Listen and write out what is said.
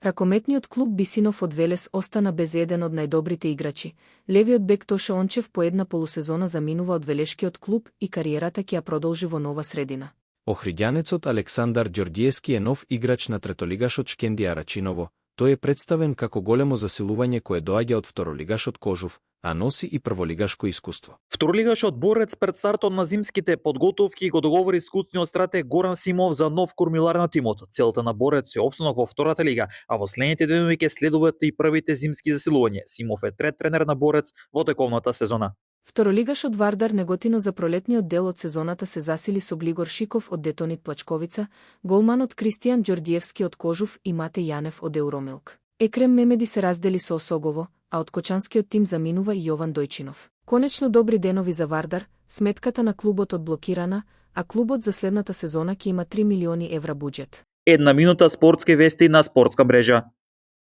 Ракометниот клуб Бисинов од Велес остана без еден од најдобрите играчи. Левиот бек Тоше Ончев по една полусезона заминува од Велешкиот клуб и кариерата ќе ја продолжи во нова средина. Охридјанецот Александар Ѓордиевски е нов играч на третолигашот Шкендија Рачиново. Тој е представен како големо засилување кое доаѓа од второлигашот Кожув, а носи и прволигашко искуство. Второлигашот борец пред стартот на зимските подготовки го договори искусниот стратег Горан Симов за нов кормилар на тимот. Целта на борец е опстанок во втората лига, а во следните денови ќе следуваат и првите зимски засилувања. Симов е трет тренер на борец во тековната сезона. Второлигашот Вардар Неготино за пролетниот дел од сезоната се засили со Глигор Шиков од Детонит Плачковица, голманот Кристијан Ѓордиевски од Кожув и Мате Јанев од Еуромилк. Екрем Мемеди се раздели со Осогово, а од кочанскиот тим заминува и Јован Дојчинов. Конечно добри денови за Вардар, сметката на клубот одблокирана, а клубот за следната сезона ќе има 3 милиони евра буџет. Една минута спортски вести на спортска мрежа.